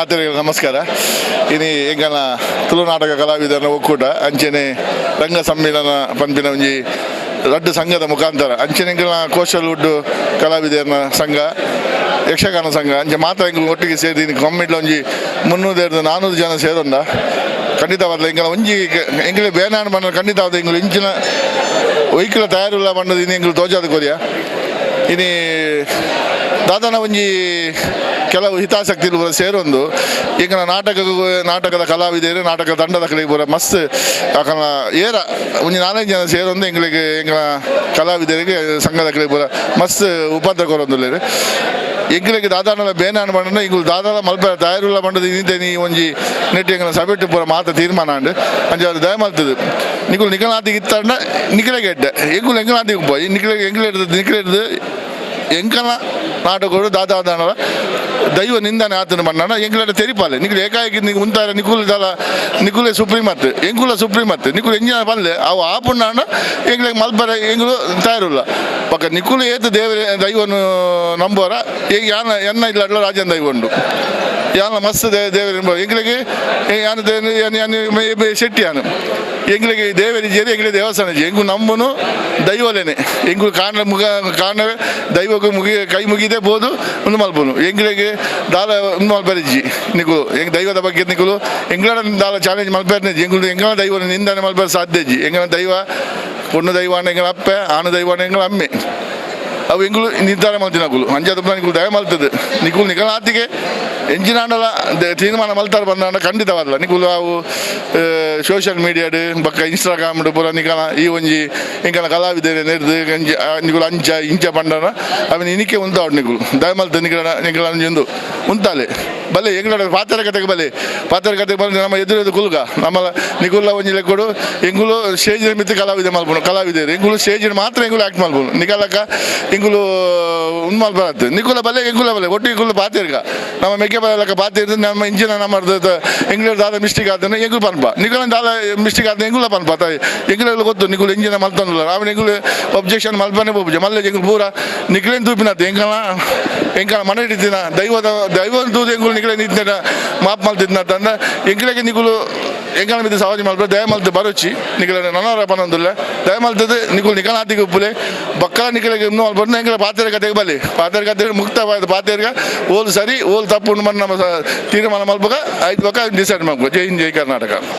ಮಾತೆರೆಗ್ ನಮಸ್ಕಾರ. ಇನಿ ಎಂಕಲ್ನ ತುಳುನಾಟಕ ಕಲಾವಿದರನ ಒಕ್ಕೂಟ ಅಂಚನೆ ರಂಗ ಸಮ್ಮೇಳನ ಪನ್ಪಿನ ಒಂಜಿ ರಡ್ಡ್ ಸಂಘದ ಮುಖಾಂತರ, ಅಂಚನೆ ಎಂಕಲ್ನ ಕೋಸ್ಟಲ್ ವುಡ್ ಕಲಾವಿದರನ ಸಂಘ, ಯಕ್ಷಗಾನ ಸಂಘ, ಅಂಚೆ ಮಾತ ಎಂಕುಲು ಒಟ್ಟಿಗೆ ಸೇರಿ ಕಮ್ಮಿಡ್ಲ ಒಂಜಿ 300ರ್ದ್ 400 ಜನ ಸೇರೊಂದ. ಖಂಡಿತವಾದ್ಲ ಎಂಕಲ ಒಂಜಿ ಎಂಕಲೆ ಬೇನಾನ್ ಪಂಡ ಖಂಡಿತವಾದ ಎಂಕುಲು ಇಂಚಿನ ಒಯ್ಕುಲ ತಯಾರುಲ್ಲ ಪಂಡದು ಇನಿ ಎಂಕುಲು ತೋಜಾದ ಕೊರಿಯ. ಇನಿ ದಾದನ ಒಂಜಿ ಕೆಲವು ಹಿತಾಸಕ್ತಿಲು ಪೂರ ಸೇರೊಂದು ಎಂಕಲ್ನ ನಾಟಕದ ಕಲಾವಿದರು, ನಾಟಕ ತಂಡದಕಲೆಗ್ ಪೂರ ಮಸ್ತ್ ಅಕಲ್ನ ಏರ ಒಂಜಿ ನಾಲೈದು ಜನ ಸೇರೊಂದು ಎಂಕ್ಲೆಗ್, ಎಂಕಲ್ನ ಕಲಾವಿದರಿಗೆ, ಸಂಘದಕಲೆಗ್ ಪೂರ ಮಸ್ತ್ ಉಪದ್ರ ಕೊರೊಂದುಲ್ಲೆರ್. ಎಂಕ್ಲೆಗ್ ದಾದಾಂಡಲ ಬೇನಾನ್ ಪಂಡ ಎಂಕುಲು ದಾದಾಲ ಮಲ್ಪೆರೆ ತಯಾರುಲ್ಲ ಪಂಡದು ಇನಿತ ಒಂಜಿ ನೆಟ್ ಎಂಕಲ್ನ ಸಭೆಟ್ ಪೂರ ಮಾತ ತೀರ್ಮಾನ ಆಂಡ್. ಅಂಚ ದಯ ಮಲ್ತುದು ನಿಕುಲು ನಿಕಲಾತಿಗೆ ಇತ್ತಂಡ ನಿಕಲೆಗ್ ಎಡ್ಡೆ, ಎಂಕುಲು ಎಂಕಲಾತಿಗೆ ಉಪ್ಪ. ನಿಕಲೆಗ್ ಎಂಕ್ಲೆಡ್ದ್ ನಿಕಲೆಡ್ದ್ ಎಂಕಲ್ನ ನಾಟಕೊಡು ದಾದಾಂಡಲ ದೈವ ನಿಂದನೆ ಆತನ ಪಂಡ ಎಂಕ್ಲೆಡ ತೆರಿಪಾಲೆ. ನಿಕುಲು ಏಕಾಏಕಿ ನಿಕ್ ಉಂತಾರೆ, ನಿಕುಲು ದಾಲ ನಿಕುಲೆ ಸುಪ್ರೀಂ ಅತ್, ಎಂಕುಲ ಸುಪ್ರೀಂ ಅತ್. ನಿಕುಲು ಎಂಜಿನ ಪನ್ಲೆ, ಅವು ಆಪುಂಡಾಂಡ ಎಂಕ್ಲೆಗ್ ಮಲ್ಪರೆ ಎಂಕುಲು ತಯಾರುಲ್ಲ. ಬೊಕ್ಕ ನಿಕುಲು ಏತ್ ದೇವರೆ ದೈವನು ನಂಬುವರ, ಈಗ ಯಾನ ಎನ್ನ ಇಲ್ಲಡ್ಲ ರಾಜನ್ ದೈವ ಉಂಡು. ಯಾನ ಮಸ್ತ್ ದೇವರ ಎಂಕ್ಲೆಗ್ ಯಾನ್ ಯಾನ್ ಶೆಟ್ಟಿ. ಯಾನ್ ಎಂಕ್ಲೆಗ್ ದೇವರಿಜ್ಜೇರಿ, ಎಂಕ್ಲೆ ದೇವಸ್ಥಾನ ಇಜ್ಜಿ. ಎಂಕು ನಂಬುನು ದೈವಲೇನೆ. ಎಂಕುಲು ಕಾಣ ಮುಗ ಕಾಣ ದೈವಕ್ಕೆ ಮುಗಿ ಕೈ ಮುಗಿದೆ ಬೋದು ಉಂದು ಮಲ್ಪುನು. ಎಂಕ್ಲೆಗ್ ದಾಲ ಉಂದು ಮಲ್ಪರಿಜ್ಜಿ. ನಿಕುಲು ಎಂಕ್ ದೈವದ ಬಗ್ಗೆ ನಿಕುಲು ಎಂಕ್ಲಡ ದಾಲ ಚಾಲೆಂಜ್ ಮಲ್ಪೆರ್ನೆ. ಎಂಕುಲು ಎಂಕಲ ದೈವ ನಿಂದನೆ ಮಲ್ಪರೆ ಸಾಧ್ಯ ಇಜ್ಜಿ. ಎಂಕಲ ದೈವ ಪೊಣ್ಣು ದೈವ ಎಂಕಲ ಅಪ್ಪೆ, ಆನು ದೈವ ಎಂಕಲ ಅಮ್ಮೆ. ಅವು ಎಂಕುಲು ನಿರ್ಧಾರ ಮಲ್ತಿನಕುಲು. ಅಂಚಾದ ನಿಕುಲು ದಯ ಮಲ್ತದು ನಿಕುಲು ನಿಕಲಾತಿಗೆ ಎಂಚಿನಾಂಡಲ ತೀರ್ಮಾನ ಮಲ್ತಾರ ಬಂದಾಂಡ ಖಂಡಿತವಾದಲ್ಲ. ನಿಕುಲು ಅವು ಸೋಷಿಯಲ್ ಮೀಡಿಯಾಡ್ ಬೊಕ್ಕ ಇನ್ಸ್ಟಾಗ್ರಾಮ್ ಪೂರ ನಿಕಲ ಈ ಒಂಜಿ ಎಂಕಲ ಕಲಾವಿದರೆ ನೆರ್ದು ಎಂಚ ನಿಕುಲು ಅಂಚ ಇಂಚ ಪಂಡನ ಅವನ ಇನಿಕೆ ಉಂತಾವಡು. ನಿಕುಲು ದಯ ಮಲ್ತು ನಿಕಲ ನಿಕಲ ಒಂಜಿ ಉಂದು ಉಂತಾಲೆ ಬಲೆ. ಎಂಕಲ ಪಾತೆರ ಕತೆಗೆ ಬಲೆ, ಪಾತೆರ ಕತೆಗೆ ಬಂದು ನಮ್ಮ ಎದುರು ಎದುರು ಕುಲ್ಗ. ನಮ್ಮ ನಿಕುಲ್ಲ ಒಂಜಿ ಲೆಕ್ಕೊಡು ಎಂಕುಲು ಸ್ಟೇಜ್ ಮಿತ್ತು ಕಲಾವಿದ ಮಲ್ಪುನು. ಕಲಾವಿದರು ಎಂಕುಲು ಸ್ಟೇಜ್ ಮಾತ್ರ ಎಂಕುಲು ಆಕ್ಟ್ ಮಲ್ಪುನು. ನಿಕಲಕ ಎಂಕುಲು ಉಂದು ಮಲ್ಪರತ್ತು. ನಿಕುಲ ಬಲೆ, ಎಂಕುಲ ಬಲೆ, ಒಟ್ಟು ಎಂಕುಲು ಪಾತೆರ್ಗ. ನಮ್ಮ ಮೆಕ್ಕೆ ಬಲಕ ಪಾತೆರ್ದು ನಮ್ಮ ಇಂಚಿನ ನಮ್ಮ ಎಂಗ್ಲ ದಾದ ಮಿಸ್ಟೇಕ್ ಆತನ ಎಂಕುಲು ಪನ್ಪ, ನಿಕುಲ ದಾದ ಮಿಸ್ಟೇಕ್ ಆತ ಎಂಕುಲ ಪನ್ಪ. ತಾಯಿ ಎಂಕುಲೆಲ್ಲ ಗೊತ್ತು ನಿಕುಲು ಇಂಚಿನ ಮಲ್ತೊಂದುಲ್ಲ. ಅವನ ಎಂಕುಲು ಒಬ್ಜೆಕ್ಷನ್ ಮಲ್ಪನೆ ಪೋಪುಜ ಮಲ್ಲೆ. ಎಂಕುಲು ಪೂರ ನಿಕುಲೇನ್ ತೂಪಿನತ್ತು. ಎಂಕಲ ಎಂಕಲ ಮನೆ ಇಟ್ಟಿನ ದೈವದ ದೈವ ತೂದು ಎಂಕುಲು ನಿಕಲೆ ನಿಂತಿನ ಮಾಪ್ ಮಲ್ತಿದ್ನ ತಂದ. ಎಂಕಲೆಗೆ ನಿಕುಲು ಎಂಕಲ ಮಿತ್ತು ಸವಾರಿ ಮಲ್ಪ ದಯ ಮಲ್ತು ಬರೋಚಿ. ನಿಕಲ ನನವರ ಪನೊಂದುಲ್ಲ. ದಯ ಮಲ್ತದ್ದು ನಿಕುಲು ನಿಕಲಾತಿಗೆ ಉಪ್ಪುಲೆ. ಬಕ್ಕಲ ನಿಕಲೆಗೆ ಇನ್ನೂ ಮಲ್ಪ ಎಂಕಲ ಪಾತೆರ ಕತೆಗೆ ಬಲಿ. ಪಾತೆರ ಕತೆ ಮುಕ್ತವಾದ ಪಾತೆರ್ಗ ಓಲ್ ಸರಿ ಓಲ್ ತಪ್ಪು ನಮ್ಮ ತೀರ್ಮಾನ ಮಲ್ಪಗ ಆಯ್ತು. ಬೊಕ್ಕ ಡಿಸೈಡ್ ಮಲ್ಪುಗ. ಜೈ ಹಿಂದ್, ಜೈ ಕರ್ನಾಟಕ.